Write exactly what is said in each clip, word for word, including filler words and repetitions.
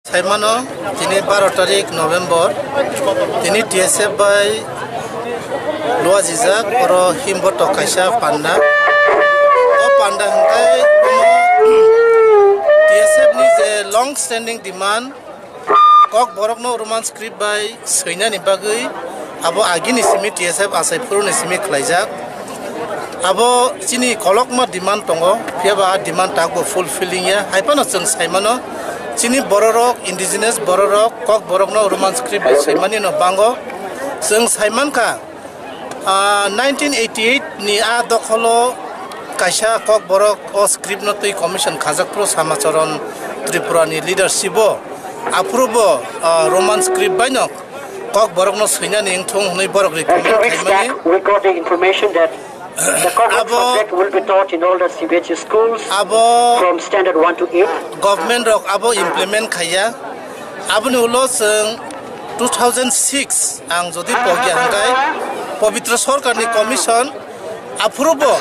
Saimano, tini baro tarik November, tini T S F bai luajijak, oro himbotok kaisa panda. O panda hwnkhe omo T S F ni je long standing demand, Kokborokno Roman script bai swinani bagwi abo agini simi T S F achai phuruni simi khlaijak. Abo chini kolokma demand tongo, phiya ba a demand takbo fulfilling ya. Hai phano chwng saimano, chini bororok, indigenous bororok, Kokborokno Roman script bai swimani no bango. Chwng saimankha, ah, nineteen eighty-eight ni a dokholo kaisa Kokborok o script no twi commission khajak phuru Samacharan Tripura ni leadership o, aphuru bo, ah, Roman script bai no Kokborokno swinani wngthung hwnwi borok recommend Two weeks khaimani. Back, we got the information that the Kokborok Abo subject will be taught in all the C B S E schools Abo from standard one to eight. Government rok abo implement khaiya. Aboni ulo chwng two thousand six ang jodi pogya hwnkhe Pabitra Sarkarni commission aphuru bo,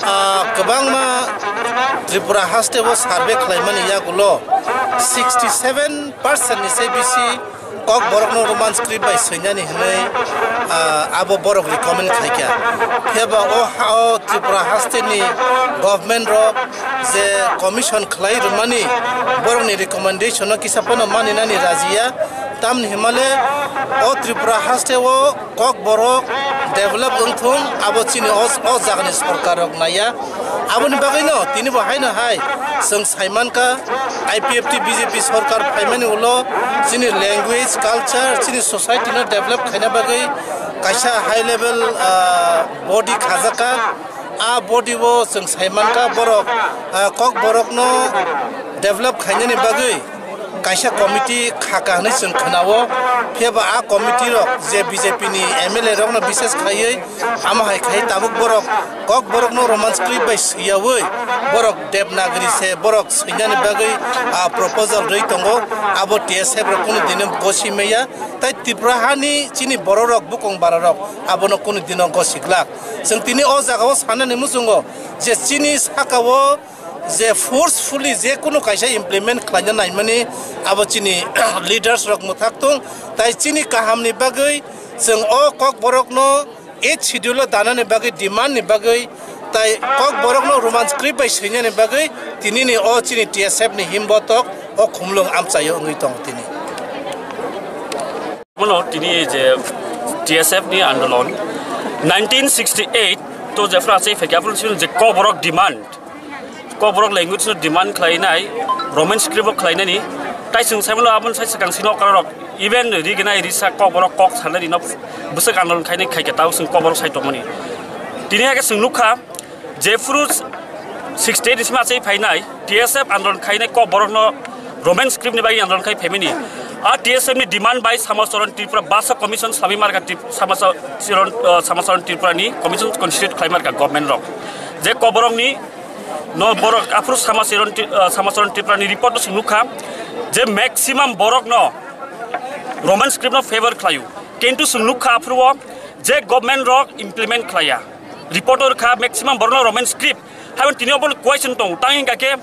ah, kwbangma Tripura haste o survey khlaimani yagulo sixty seven percent ni se bisi Kokborokno Roman script bai swinani hwnwi, ah, abo borok recommend khaikha. Phiya ba o ha-, o Tripura haste ni government rok je commission khlai rwmani borokni recommendation no kisa phano maninani rajiya. Tamni himale o Tripura haste o Kokborok develop wngthung, abo chini o, o jagani sorkar rok naiya. Aboni bagwino tini bo haino hai chwng saimankha, I P F T B J P sorkar phaimani ulo chini language, culture, chini society no develop khaina bagwi kaisa high level, ah, body khajakha. A body o chwng saimankha borok, ah, Kokborokno develop khainani bagwi kaisa committee khaka hwnwi chwng khwnao. Phiya ba a committee rok je B J P ni M L A rokno bises khaiwi amo hai khai tabuk borok Kokborokno Roman script bai swiyawi borok Devanagari se borok swinani bagwi, ah, proposal rwi tongo. Abo T S F rok kunu dino gosi maya. Tai Tripura hani chini bororok, bukung bararok abono kunu dino gosi glak. Chwng tini o jagao sanani muchungo je chini sakao je forcefully je kunu kaisa implement khlaina naimani abo chini leaders rok mwthak thung. Tai chini kahamni bagwi chwng o Kokborokno eighth schedule o danani bagwi, demand ni bagwi, tai Kokborokno Roman script bai swinani bagwi tinini o chini T S F ni himbotok o khumlwng amchaio wngwi tongo tini. Bono tini je T S F ni andolon nineteen sixty-eight to jephru achai phaikha, aphuru chini je Kokborok demand, Kokborok language no demand khlainai, Roman script o khlainani, tai chwng saimano aboni sai swkang sino karorok, even rignai risa Kokborok kok sanani no bwswk andolon khainai khaikhe tao chwng Kokborok sai tongmani. Tini hakhe chwng nukha, jephru sixty-eight ni sima achai phainai, T S F andolon khainai Kokborokno Roman script ni bagwi andolon khai phaimani. A T S F ni demand bai Samacharan Tripura Bhasha Commission sami marka Trip-, Samacharan, uh, Samacharan Tripura ni commission constitute khlai marka government rok. Je Kokborok ni no borok aphuru Samacharan Tri-, uh, Samacharan Tripura ni report no chwng nukha je maximum borok no Roman script no favor khlaio. Kintu chwng nukha aphuru o je government rok implement khlaiya. Report o rwkha maximum borok no Roman script. Haibon tini obo question tong tang hingka khe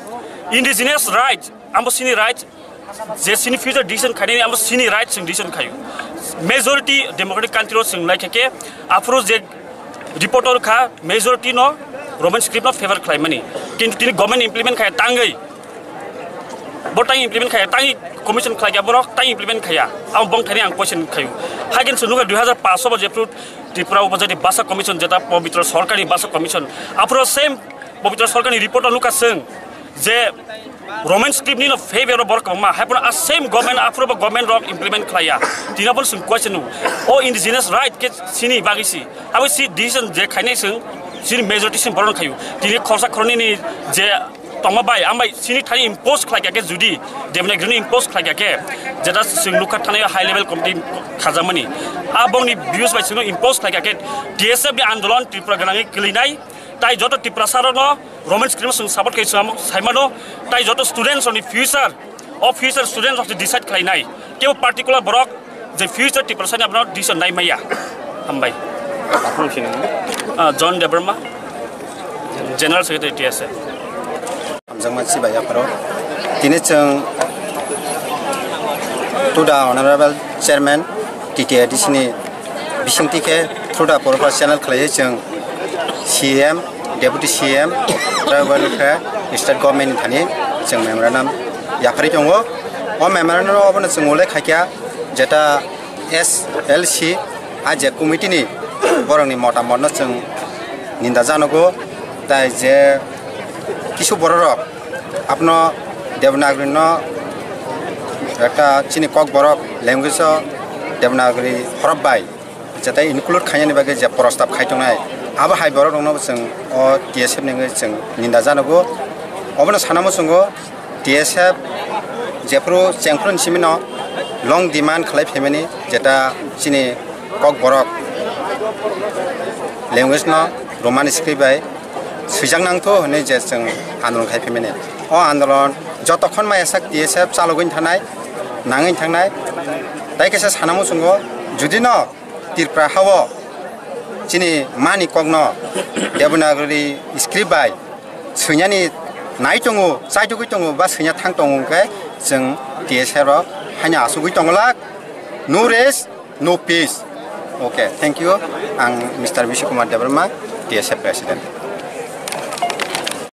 indigenous rights, amo sini rights, je sini future decision khainani amo sini rights chwng decision khaio. Majority democratic country o chwng naikha khe aphuru je report o rwkha majority no Roman script no favor khlaimani. Kintu tini government implement khaya tangwi. Bo tang implement khaya, tang commission khlai kha borok, tang implement khaya. Amo bong thani ang question khayu. Hagen se nukha dui hazar paanch bo jephru Tripura Upajati Bhasha Commission jeta Pabitra Sarkarni Bhasha Commission. Aphuru same Pabitra Sarkarni report o nukha chwng je Roman script ni no favor o borok kwbangma. Hai phano a same government aphuru bo government rok implement khlaiya. Tini bo chwng question nu. O indigenous right khe sini bagwi si. Abo si decision je khainai chwng sini majority sini borok khayu. Tini khorsa khorni ni je tongma bai, ambai sini thani impose khlai kha khe judi Devanagari impose khlai kha khe, jeta chwng nukha thani high level committee khajakmani. A bongni views bai chwngno impose khlai kha khe T S F ni andolon Tripura gwnangwi kwlwinai, tai joto Tiprasa rokno Roman script chwng support khai chwng saimano, tai joto students rokni future, o future students rok decide khlainai. Kebo particular borok je future Tiprasani abono decision nai maya. Hambai. Aphuru sini. Ah, John Debbarma, General Secretary T S F. Hamjakma chibai yapharo. Tini chwng To the Honorable Chairman T T A D C ni bisingtwi khe through the proper channel khlaiwi chwng C M, Deputy C M, Tribal Welfare, State Government ni thani chwng memorandum yapharwi tongo. O memorandum obono chwng ullekh khaikha jeta S L C a je committee ni borokni motamotno chwng ninda janogo, tai je kisu bororok abono Devanagari no ekta chini Kokborok language o Devanagari horop bai jetai include khainani bagwi je prostab khai tongnai, abo hai borok rokno chwng o T S F ni wngwi chwng ninda janogo. Obono sana muchungo T S F jephru chengphru ni simi no long demand khlai phaimani jeta chini Kokborok language no Roman script bai swijak nangtho hwnwi je chwng andolon khai phaimani. O andolon jotokhon maya sak T S F chalogwi thanai, nangwi thangnai. Tai kaisa sana muchungo judi no Tripura hao chini mani kokno Devanagari script bai swinani nai tongo, chaitugwi tongo ba swina thang tongo hwnkhe chwng T S F rok haino asugwi tongolak. No rest, no peace. Okay, thank you. Ang Mister Bishnu Kumar Debbarma, T S F President.